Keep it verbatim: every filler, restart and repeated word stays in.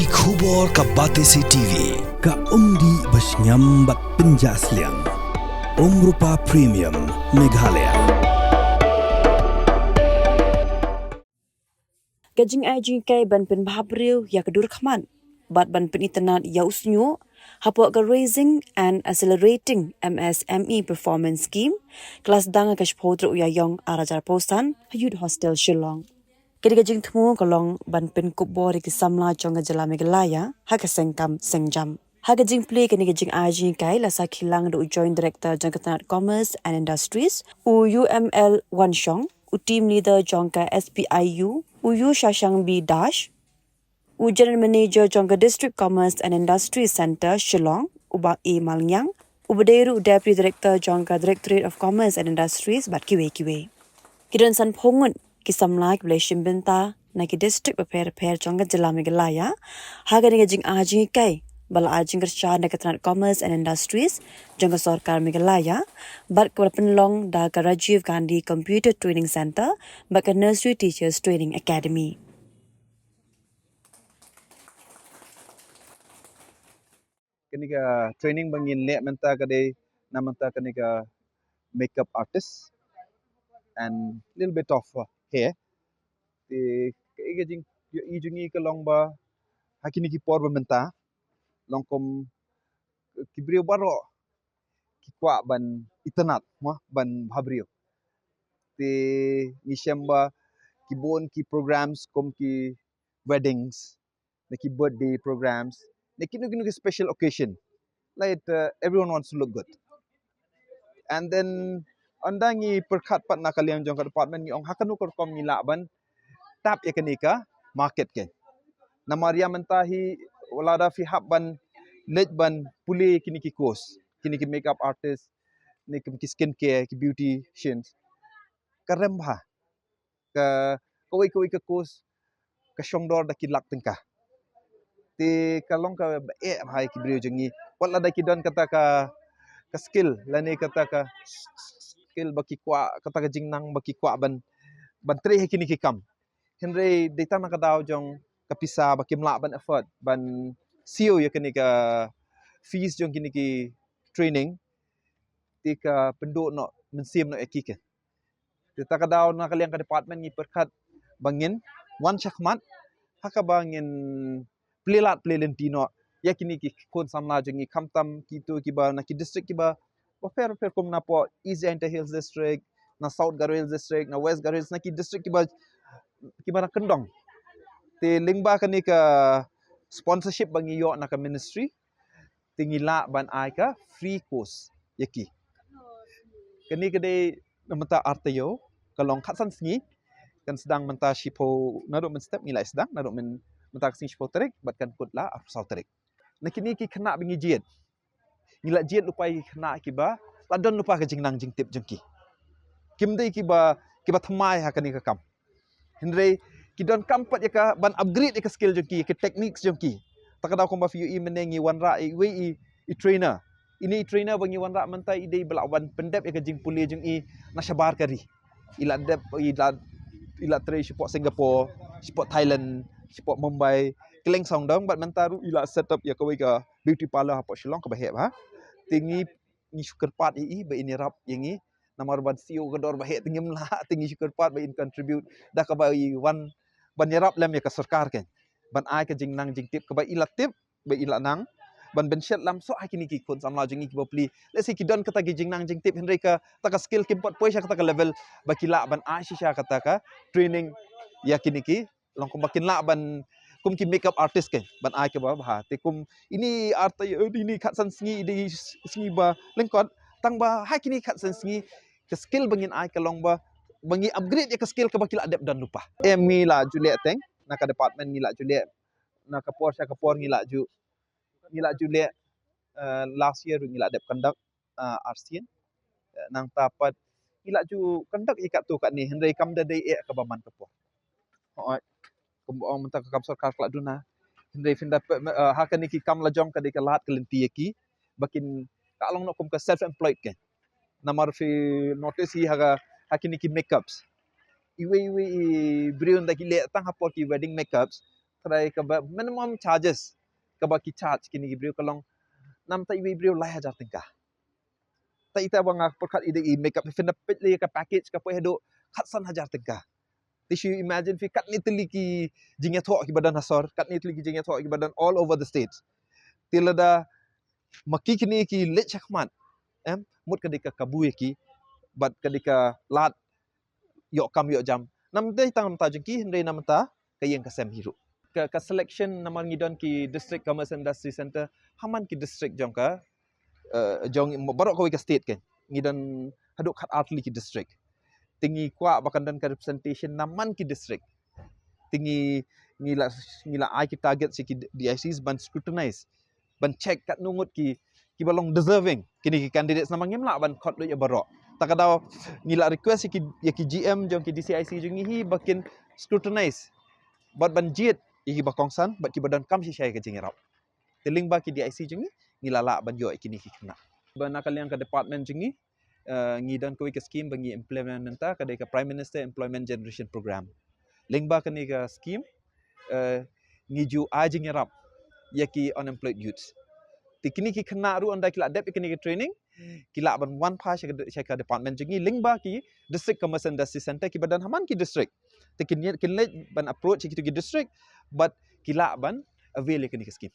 Ki khubor ka Batesi T V, ka umdih ba shngiam bad pynjah sliang. Umrupa Premium, Meghalaya. Ka jingai jinghikai ban pynbha briew ïa ka dur khmat bad ban pynitynnad ïa u shñiuh hapoh ka Raising and Accelerating M S M E Performance Scheme ka la sdang ha ka shiphew tarik u Ïaïong arhajar arphew san ha Youth Hostel Shillong. Kane ka jingthmu ka long ban pynkup bor ïa ki samla jong ka jylla Meghalaya ha ka seng kam seng jam. Ha ka jingplie kane ka jingai jinghikai la sakhi lang da u Joint Director jong ka tnat Commerce and Industries, u U M L Wanshong, u Team Leader jong ka S P I U, u U Shashang B Dash, u General Manager jong ka District Commerce and Industries Centre Shillong, u Bah A Malngiang, u ba dei ruh u Deputy Director jong ka Directorate of Commerce and Industries bad kiwei kiwei. Ki don sanphew ngut ki samla kiba la shim bynta na ki district bapher bapher jong ka jylla Meghalaya ha kane ka jingai jinghikai ba la ai jingkyrshan da ka tnat Commerce and Industries jong ka sorkar Meghalaya bad kaba la pynlong da ka Rajiv Gandhi Computer Training Centre bad ka Nursery Teachers Training Academy. Kane ka training ba ngin leh mynta ka dei na mynta kane ka makeup artist and little bit of uh, hair. Te ka i ka jing i jong i ka long ba ha kine ki por ba mynta long kum ki briew baroh ki kwah ban itynnad mo ban bha briew. Te ngi shem ba ki bun ki programs kum ki weddings, na ki birthday programs, na kino kino ki special occasion. Like uh, everyone wants to look good. And then ynda ngi pyrkhat pat na ka liang jong ka department ngi ong ha kano ka rukom ngi lah ban tap ïa kane ka market kein. Namar ïa mynta hi lada phi hap ban leit ban pule kine ki course, kine ki makeup artist, ne ki skincare, ki beauticians. Ka rem bha ka kawei kawei ka course ka shong dor da ki lak tyngka. Te ka long kaba eh bha ïa ki briew jong ngi. Wat lada ki don kata ka ka skill lane kata ka skill ba ki kwah, kata ka jingnang ba ki kwah ban ban trei ha kine ki kam. Hynrei dei tang na ka daw jong ka pisa ba kim lah ban afford ban siew ïa kane ka fees jong kine ki training. Te ka pynduh noh mynsiem noh ïa ki kein. Te ta ka daw na ka liang ka department ngi pyrkhat ba ngin wan shakhmat ha kaba ngin plie lad plie lynti noh ïa kine ki khun samla jong ngi, khamtam kito kiba na ki district kiba bapher bapher kum na poh East Jaintia Hills District, na South Garo Hills District, na West Garo Hills, na ki district kiba kiba na kyndong. Te lyngba kane ka sponsorship ba ngi ïoh na ka ministry, te ngi lah ban ai ka free course ïa ki. Kane ka dei na mynta ar taïew, ka long khatsan sngi, kan sdang mynta shiphew, naduh mynstep ngi la sdang naduh mynta ka sngi shiphew tarik bad kan kut la arphew saw tarik. Na kine ki khynnah ba ngi jied, ngi la jied lypa ïa ki khynnah kiba la don lypa ka jingnang jingtip jong ki. Kim dei kiba kiba thymmai ha kane ka kam. Hynrei ki donkam pat ïa ka ban upgrade ïa ka skill jong ki, ïa ka techniques jong ki. Ta ka daw kumba phi ïohi mynne ngi wanrah ïa iwei i, i trainer. Ine i trainer ba ngi wanrah mynta i dei ba la wan pyndep ïa ka jingpule jong i na shabar ka ri. I la dep i la i la trei shapoh Singapore, shapoh Thailand, shapoh Mumbai, kylleng sawdong bad mynta ruh i la set up ïa kawei ka beauty parlour hapoh Shillong kaba heh bha. Te ngi ngi shu kyrpad ïa i ba in ïarap ïa ngi. Namar ban siew ka dor ba heh te ngim lah, te ngi shu kyrpad ba in contribute da kaba i wan ban ïarap lem ïa ka sorkar kein. Ban ai ka jingnang jingtip kaba i la tip, ba i la nang ban pynshet lam soh ha kine ki khun samla jong ngi kiba plie. Lehse ki don kata ki jingnang jingtip hynrei kata ka skill kim pat poi sha kata ka level ba ki lah ban ai shisha kata ka training ïa kine ki long kumba kin lah ban kum ki makeup artist kein ban ai kaba bha. Te kum ine ar taïew, ine khatsan sngi, ine sngi ba lyngkot, tang ba ha kine khatsan sngi ka skill ba ngin ai ka long ba ba ngi upgrade ïa ka skill kaba ki la dep don lypa. Em ngi la ju leh teng na ka department ngi la ju leh na ka por sha ka por ngi la ju ngi la ju leh, eh, last year ruh ngi la dep conduct, eh, arsien. Eh, nangta pat ngi la ju conduct ïa katto katne hynrei kam da dei eh kaba man ka por. Hooid. Kumba ong mynta ka kam sorkar ka la duna. Hynrei phin da pe-, me-, eh, ha kane ki kam la jong ka dei ka lad ka lynti ïa ki ba kin ka long noh kum ka self employed kein. Namar phi notice hi ha ka, ha kine ki makeups. Iwei iwei i briew ynda ki leh tang ha por ki wedding makeups, trai kaba minimum charges kaba ki charge kine ki briew ka long namta iwei i briew lai hajar tyngka. Ta ita ba nga pyrkhat i dei i makeup i finna peit le ka package ka poi haduh khatsan hajar tyngka. Te shu imagine phi katne tylli ki jingïathoh kiba don ha sor, katne tylli ki jingïathoh kiba don all over the state. Te lada ma ki kine ki leit shakhmat, em, mut ka dei ka kabu ïa ki bad ka dei ka lad ïoh kam ïoh jam. Nam dei tang namta jong ki hynrei namta ka ïing ka sem hi ruh. Ka, ka selection namar ngi don ki District Commerce Industry Centre ha man ki district jong ka, eh, jong baroh kawei ka state kein. Ngi don haduh khat artylli ki district. Te ngi kwah ba kan don ka representation na man ki district. Te ngi, ngi la, ngi la ai ki target sha ki D I Cs ban scrutinize, ban check katno ngut ki, kiba long deserving kine ki candidates namar ngim lah ban khot lut ïa baroh. Ta ka daw ngi la request ïa ki, ïa ki G M jong ki D C I C jong ngi hi ba kin scrutinize bad ban jied ïa kiba kongsan bad kiba donkam shisha ïa ka jingïarap. Te lyngba ki D I C jong ngi ngi la lah ban ïoh ïa kine ki khynnah. Ba na ka liang ka department jong ngi, eh, ngi don kawei ka scheme ba ngi implement mynta ka dei ka Prime Minister Employment Generation Program. Lyngba kane ka scheme, eh, ngi ju ai jingïarap ïa ki unemployed youths. Te kine ki khynnah ruh ynda ki la dep ïa kine ki training ki lah ban wan phai sha ka, sha ka department jong ngi lyngba ki District Commerce Industry Centre kiba don ha man ki district. Te kin, kin leit ban approach ïa kito ki district bad ki lah ban avail ïa kane ka scheme.